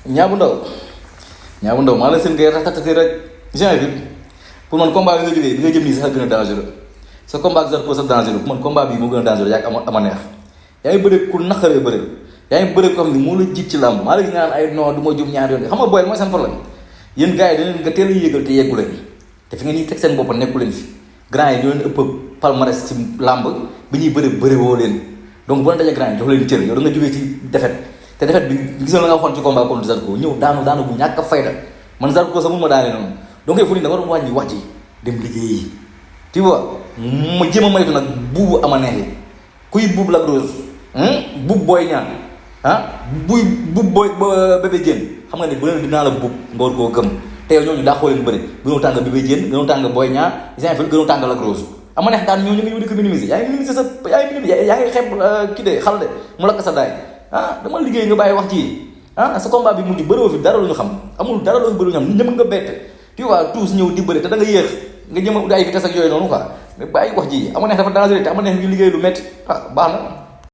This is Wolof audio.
ñaabu ndaw ñaabu ndaw maa la seen ngay ratatati rek jamais vu pour man combat bi nga jógee bi nga jëm nii sax gën a dangereux sa combat ak Zarko sax dangereux pour man combat bi moo gën a dangereux yaa ngi ama neex yaa ngi bëre ku naqaree bëre yaa ngi bëre ko xam ni moo la jiit ci làmb maa la gis nga naan ay non du ma jum ñaari yoon xam nga booy mooy seen problème yéen gars yi dañ leen nga teel a yéegal te yeggu leen te fi nga ñuy teg seen bopp nekku leen fi grand yi ñoo leen ëpp palmarès ci làmb bi ñuy bëre woo leen donc bu leen dajee grand yi jox leen cër yow da nga jógee ci défaite te défaite bi gis nga nga waxoon ci combat contre Zarko ñëw daanu bu ñàkk a fayda man Zarko sax mun ma daanee noonu donc yow fu ni da nga doon wàññi wax ji dem liggéeyi tu vois ma jéem a maytu nag buubu ama neexi kuy buub Lac Rose buub Boy Niang buub booy Bébé Diène xam nga ne bu leen dinaa la buub nga war koo gëm te yow ñooñu daa xoo leen bëri gënoo tàng Bébé Diène gënoo tàng Boy Niang gënoo tàng Lac Rose ama neex daan ñooñu nga ñëw di ko minimiser yaa ngi minimiser sa yaa ngi xeeb kii de xal de mu lakk sa daay dama liggéey nga bàyyi wax ci sa combat bi mujj bëriwoo fi dara lu ñu xam amul dara lu ñu bëri ñu xam ñu ñëm nga bett tu vois tous ñëw di bëri te da nga yéex nga jëm a ut ay vitesse ak yooyu noonu quoi mais bàyyi wax ji ama neex dafa dangereux te ama neex ñu liggéey lu métti baax na